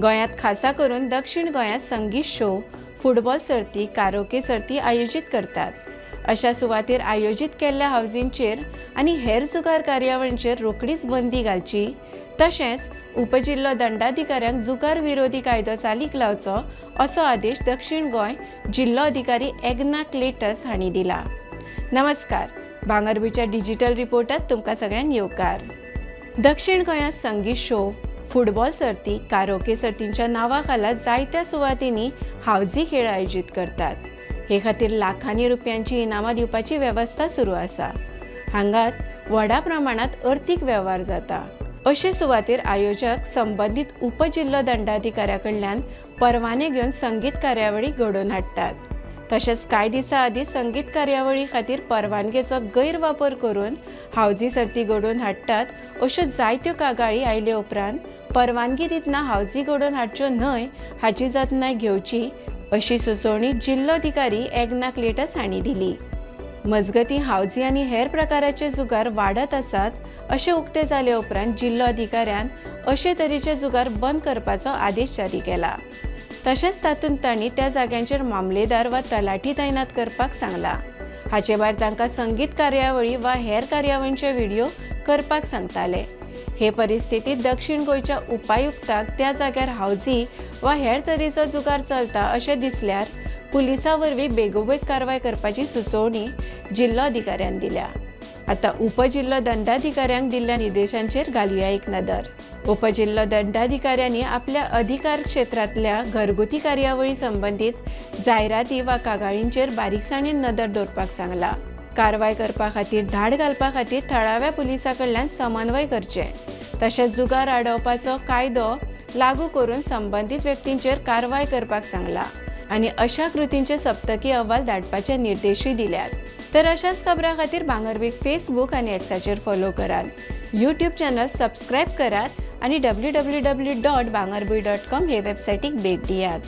गोंयांत खासा करून दक्षिण गोंयांत संगीत शो, फुटबॉल सर्ती, कारोके सर्ती आयोजीत करतात. अशा सुवातेर आयोजीत केल्ल्या हावजींचेर आनी हेर जुगार कार्यावळींचेर रोखडीच बंदी घालची. तशेंच उपजिल्लो दंडाधिकाऱ्यांक जुगार विरोधी कायदो चालीक लावचो असो आदेश दक्षिण गोंय जिल्लो अधिकारी एग्ना क्लेटस हांणी दिला. नमस्कार, भांगरभूंयच्या डिजिटल रिपोर्टात तुमकां सगळ्यांक येवकार. दक्षिण गोंयांत संगीत शो, फुटबॉल सर्ती, कारोके सर्तींच्या नांवा खाला जायत्या सुवातींनी हावजी खेळ आयोजीत करतात. हे खातीर लाखांनी रुपयांची इनामां दिवपाची वेवस्था सुरू आसा. हांगाच व्हडा प्रमाणांत अर्थीक वेव्हार जाता. अशे सुवातेर आयोजक संबंदीत उपजिल्लो दंडाधिकाऱ्या कडल्यान परवाने घेवन संगीत कार्यावळी घडोवन हाडटात. तशेंच कांय दिसां आदीं संगीत कार्यावळी खातीर परवानगेचो गैरवापर करून हावजी सर्ती घडोवन हाडटात अश्यो जायत्यो कागाळी आयले उपरांत परवानगी दितना हावजी घडोवन हाडच्यो न्हय हाची जतनाय घेवची अशी सुचोवणी जिल्लोधिकारी एग्ना क्लेटस हांणी दिली. मजगतीं हावजी आनी हेर प्रकाराचे जुगार वाडत आसात अशें उक्तें जाले उपरांत जिल्लो अधिकाऱ्यान अशे तरेचे जुगार बंद करपाचो आदेश जारी केला. तशेंच तातूंत तांणी त्या जाग्यांचेर मामलेदार वा तलाठी तैनात करपाक सांगला. हाचे भायर तांकां संगीत कार्यावळी वा हेर कार्यावळींचे व्हिडियो करपाक सांगताले. हे परिस्थितींत दक्षिण गोंयच्या उपायुक्ताक त्या जाग्यार हावजी वा हेर तरेचो जुगार चलता अशें दिसल्यार पुलिसां वरवीं बेगोबेग कारवाय करपाची सुचोवणी जिल्लो अधिकाऱ्यान दिल्या. आतां उपजिल्लो दंडाधिकाऱ्यांक दिल्ल्या निर्देशांचेर घालुया एक नदर. उपजिल्लो दंडाधिकाऱ्यांनी आपल्या अधिकार क्षेत्रांतल्या घरगुती कार्यावळी संबंदीत जायराती वा कागाळींचेर बारीकसाणेन नदर दवरपाक सांगला. कारवाय करपा खातीर धाड घालपा खातीर थळाव्या पुलिसां कडल्यान समन्वय करचे. तशेंच जुगार आडोवपाचो कायदो लागू करून संबंदीत व्यक्तींचेर कारवाय करपाक सांगला आनी अशा कृतींचे सप्तकी अहवाल धाडपाचे निर्देशूय दिल्यात. तर अशाच खबरां खातीर भांगरभूंय फेसबूक आनी एक्साचेर फॉलो करात, यूट्यूब चॅनल सबस्क्रायब करात आनी www.bangarbhuy.com हे वेबसायटीक भेट दियात.